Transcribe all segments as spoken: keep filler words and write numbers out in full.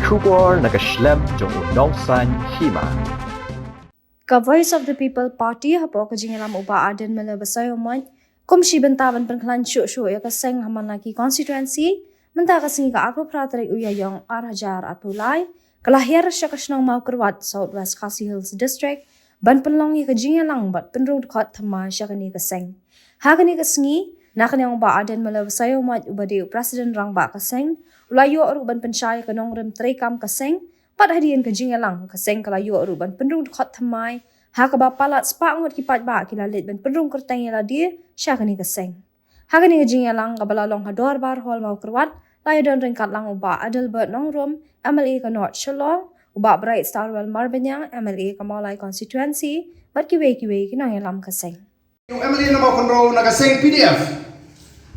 Khubor na ka shlem jong u nongsan hima. Ka Voice of the People Party hapoh ka jingïalam u Bah Ardent Miller Basaiawmoit kum shi bynta ban pynkhlaiñ shuh shuh ïa ka seng ha man la ki constituency, mynta ka sngi ka arphew phra tarik u Ïaïong ar hajar arphew lai, ka la hiar sha ka shnong Mawkyrwat, South West Khasi Hills District, ban pynlong ïa ka jingïalang bad pynrung dkhot thymmai sha kane ka seng. Ha kane ka sngi, na ka liang u Bah Ardent Miller Basaiawmoit uba dei u President Rangbah ka seng, u la ïoh ruh ban pynshai ïa ka nongrim treikam ka seng, bad hadien ka jingïalang ka seng ka la ïoh ruh ban pynrung dkhot thymmai, ha kaba palat spah ngut ki paidbah ki la leit ban pynrung kyrteng ïa lade sha kane ka seng. Ha kane ka jingïalang kaba la long ha Dorbar Hall Mawkyrwat, la ïadon ryngkat lang u Bah Adelbert Nongrum, M L A ka North Shillong, u Bah Brightstarwell Marbaniang, M L A ka Mawlai Constituency, bad kiwei kiwei ki nongïalam ka seng. Ïa u M L A na Mawkynrew na ka seng P D F.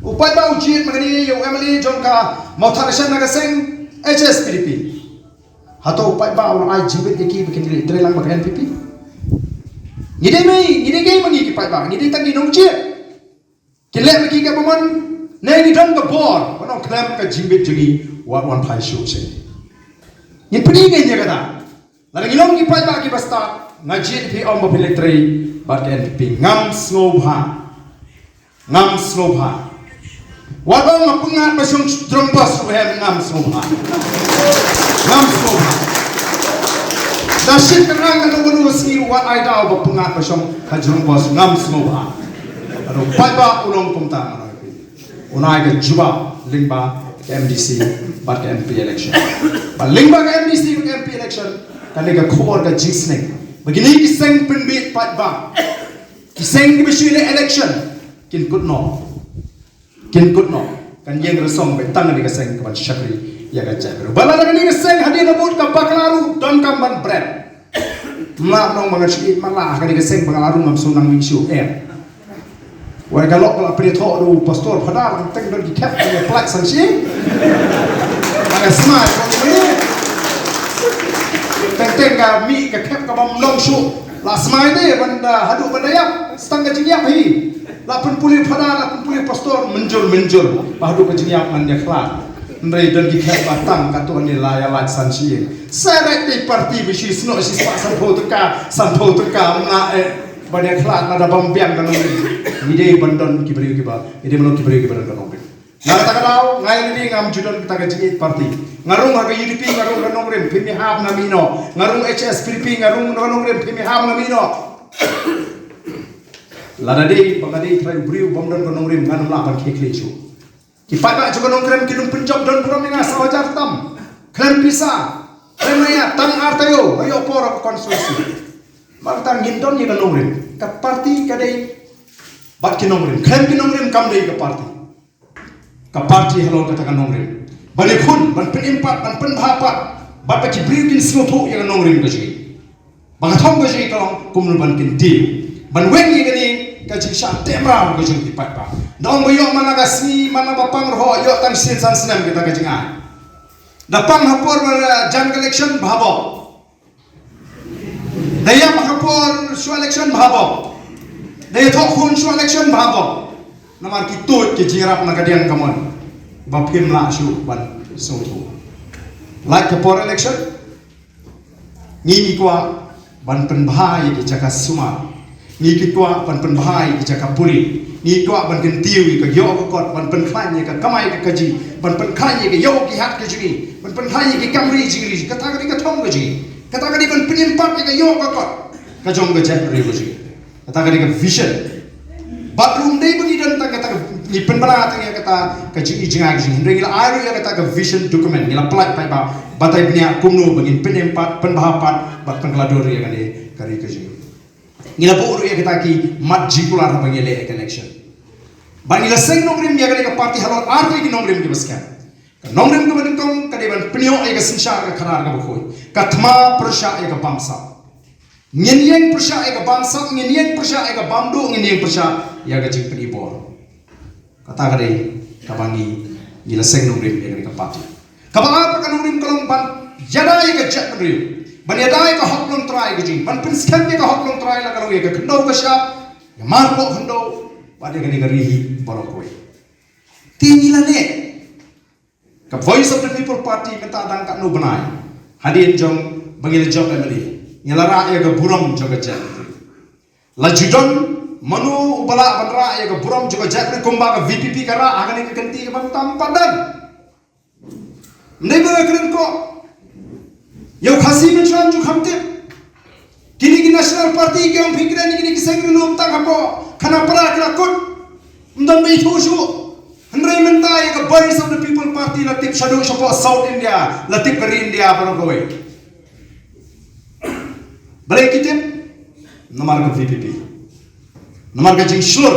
U paidbah u jied ma kane ïa u M L A jong ka Mawthadraishan na ka seng H S P D P. Hato u paidbah u la ai jingbit ïa ki ba kin leit trei lang bad ka N P P? Ngi dei mei, ngi dei kei ma ngi ki paidbah, ngi dei tang ki nongjied. Kin leh ma ki kaba mon, ne ngi don ka bor ban ong khlem ka jingbit jong ngi wat wan phai shuh shuh. Ngin pyni ngi ïa kata. Lada ngi long ki paidbah kiba stad, nga jied ïa phi, ym ba phi leit trei bad ka N P P, ngam sngewbha. Ngam sngewbha. Wat ong nga pyngngad ba shong jrong bos ruh em, ngam sngewbha. Ngam sngewbha. Da shit ka rang ka nong kano sngi ruh wat ai daw ba pyngngad ba shong ha jrong bos, ngam sngewbha. Ado paidbah u long kumta, nga ong ïa phi. Un ai ka jubab lyngba ka M D C bad ka M P election. Bad lyngba ka M D C bad ka M P election, kane ka khubor ka jingsneng ba kine ki seng pynbeit paidbah, ki seng kiba shu ïaleh election, kin kut noh. Kin kut noh. Kan ïeng rasong ba tang kane ka seng kaban shakri ïa ka jaitbynriew. Ba lada kane ka seng hadien na vote ka bakla ruh, donkam ban bret. Mlak nong ba ngan shu ïeit, mlak ha kane ka seng bakla ruh ngam sngewbha nang mih shuh, em. Wei ka lok ba la pynïathoh da u pastor phadar, teng don ki khep, teng ïa plak san shi. Ba ka smai ko ni. Teng teng ka mih ka khep ka bym long shuh. La smai te ban da haduh ban da ïap, sa tang ka jingïap hi. La pynpule phadar, la pynpule pastor, mynjur mynjur. Ba haduh ka jingïap ngan ïa khlad. Hynrei don ki khep ba tang katto katne la ïa lait san shi. Sa rai te party ba shi snoh shi spah sanphew tyngka, sanphew tyngka, mna eh. Ban ïa khlad lada bym biang ka nongrim. Ngi dei ban don ki briew kiba, ngi dei ban long ki briew kiba don ka nongrim. Na kata ka daw, nga ïa lade ngam ju don kata ka jingïeit party. Nga rung ha ka U D P, nga rung ka nongrim, phim ïahap na mih noh. Nga rung H S P D P, nga rung ka nongrim, phim ïahap na mih noh. Lada dei ba nga dei trai u briew bym don ka nongrim, ngan ym lah ban khie khlieh shuh. Ki paidbah jong ka Nongkrem ki dang pynjop don burom ïa nga saw hajar tam. Khlem pisa, khlem ïa tang ar taïew, ïoh por ha ka constituency. Namar kata ngin don ïa ka nongrim. Ka party ka dei bad ki nongrim. Khlem ki nongrim kam dei ka party. Ka party halor kata ka nongrim. Ban ïakhun, ban pynim pat, ban pynbha pat. Bad ba ki briew kin sngewthuh ïa ka nongrim ka jong ngi. Ba ka thong ka jong ngi ka long kumno ban kyntiew, ban weng ïa kane ka jingshah teh mraw ka jong ki paidbah. Da ong ba ïoh man la ka sngi, man la ba pang ruh, ïoh tang shisien san snem kata ka jingai. Da pang ha por ba la jan ka election, bha bok. Da ïap ha por shuwa election, bha bok. Da ïathoh khun shuwa election, bha bok. Namar ki tuid ki jingïarap na ka diang ka mon. Ba phim lah shuh ban sngewthuh. Lait ka por election, ngi ngi kwah ban pynbha ïa ki jaka sumar. Ngi ngi kwah ban pynbha ïa ki jaka pule. Ngi ngi kwah ban kyntiew ïa ka ïoh ka kot, ban pynkhlaiñ ïa ka kamai ka kajih, ban pynkhlaiñ ïa ka ïoh ki hat ka jong ngi, ban pynkhlaiñ ïa ki kam ri jingri. Kata ka dei ka thong ka jong ngi. Kata ka dei ban pynim pat ïa ka ïoh ka kot ka jong ka jaitbynriew ka jong ngi. Kata ka dei ka vision. Bad ruh ym dei ba ngi don tang kata ka, ngi pynbna tang ïa kata ka jing, jing, jing, hynrei ngi la ai ruh ïa kata ka vision document, ngi la pynlait paidbah, batai bniah kumno ba ngin pynim pat, pynbha pat, bad pynkylla dur ïa kane ka ri ka jong ngi. Ngi la buh ruh ïa kata ki mat jingkular haba ngi leh ïa ka election. Bad ngi la seng nongrim ïa kane ka party halor artylli ki nongrim kiba skhem. Ka nongrim kaba nyngkong ka dei ban pynïoh ïa ka synshar ka khadar kaba khuid. Ka thma pyrshah ïa ka bamsap. Ngin ïeng pyrshah ïa ka bamsap, ngin ïeng pyrshah ïa ka bamduh, ngin ïeng pyrshah ïa ka jingpynibor. Kata ka dei kaba ngi, ngi la seng nongrim ïa kane ka party. Kaba ar pat ka nongrim ka long ban ïada ïa ka jaitbynriew, ban ïada ïa ka hok longtrai ka jong ngi, ban pynskhem ïa ka hok longtrai la ka long ïa ka khyndew ka shyiap, ïa marpoh khyndew, bad ïa kane ka ri hi baroh kawei. Te ngi la leh. Ka Voice of the People Party mynta dang katno bnai hadien jong ba ngi la jop M L A, ngi la rah ïa ka burom jong ka jaitbynriew. La ju don mano uba lah ban rah ïa ka burom jong ka jaitbynriew kumba ka V P P ka rah ha kane ka kynti ka ban tam pat don? Ym dei ba nga kren ko. Ïa u Khasi mynshuwa ju kham tip. Kine ki National Party ki ong phi kren ïa kine ki seng ri lum tang hapoh Khanapara ki la kut. Ym don ba ithuh shuh. Hynrei mynta ïa ka Voice of the People Party la tip shaduh shapoh South India, la tip ka ri India baroh kawei. Balei ki tip? Namar ka V P P. Namar ka jingshlur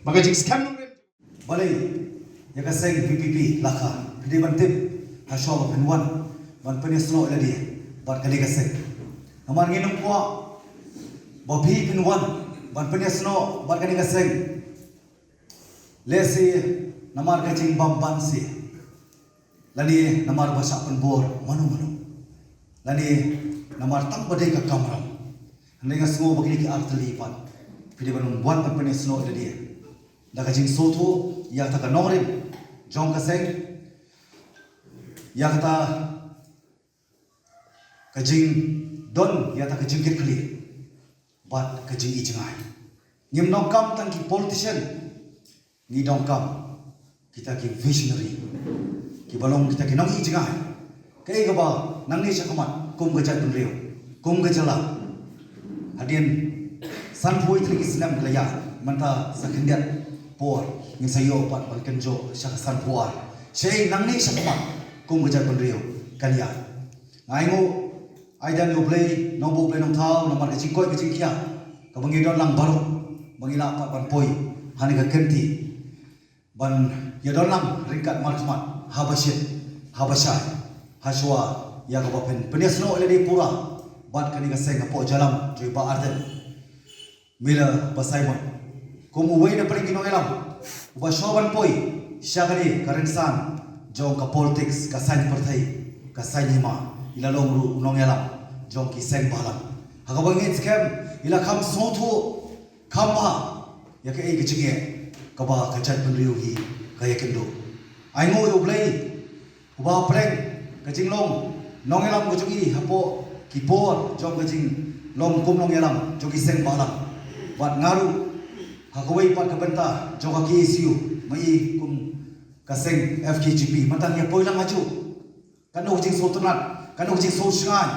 bad ka jingskhem nongrim. Balei ïa ka seng V P P la kha, phi dei ban tip ha shuwa ba phin wan ban pynïasnoh ïa lade bad kane ka seng. Namar ngin ym kwah ba phi phin wan ban pynïasnoh bad kane ka seng. Lehse namar ka jingbymman seh, lane namar ba shah pynbor mano mano, lane namar tang ba dei ka kamram. Hynrei nga sngew ba kine ki artylli pat phi dei ban wan ban pynïasnoh ïa lade da ka jingsngewthuh ïa kata ka nongrim jong ka seng, ïa kata ka jingdon ïa kata ka jingkitkhlieh bad ka jingijngai. Ngim donkam tang ki politician, ngi donkam kita ki visionary kiba long kita ki nongijngai. Kaei kaba nangne shakhmat kum ka jaitbynriew, kum ka jylla, hadien sanphew tylli ki snem ka la ïaid, mynta sa khyndiat por ngin sa ïoh pat ban kynjoh sha ka sanphew ar. Shaei nangne shakhmat kum ka jaitbynriew kan ïaid? Nga ainguh aidien U Blei Nongbuh Blei Nongthaw namar ka jingkoit ka jingkhiah kaba ngi don lang baroh ba ngi lah pat ban poi ha kane ka kynti ban ïadon lang ryngkat markhmat haba shit haba shai ha shuwa ïa kaba phin pynïasnoh ïa lade pura bad kane ka seng hapoh jingïalam jong i Bah Ardent Miller Basaiawmoit kum uwei na pdeng ki nongïalam uba shuwa ban poi sha kane ka rynsan jong ka politics, ka saiñ pyrthei, ka saiñ hima, i la long ruh u nongïalam jong ki seng bhalang. Ha kaba ngeit skhem i la kham sngewthuh kham bha ïa kaei ka jingeh kaba ka jaitbynriew hi ka ïakynduh. Ainguh ïa U Blei uba pyrshang ka jinglong nongïalam ka jong i hapoh ki por jong ka jinglong kum nongïalam jong ki seng bhalang. Bad nga ruh ha kawei pat ka bynta jong ka K S U, ma i kum ka seng F K J P mynta ngi ïa poi lang hajuh. Katno ka jingsngewtynnat, katno ka jingsngewshngaiñ,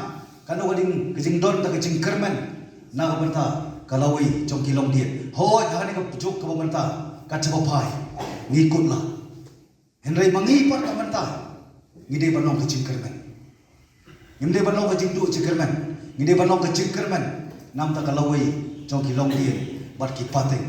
katno ka jing, ka jingdon da ka jingkyrmen na ka bynta ka lawei jong ki longdien. Hooid, ha kane ka juk kaba mynta ka jubab phai ngi kut la. Hynrei ma ngi pat ka mynta ngi dei ban long ka jingkyrmen. Ngim dei ban long ka jingduh jingkyrmen, ngi dei ban long ka jingkyrmen namar ka lawei jong ki longdien bad ki pateng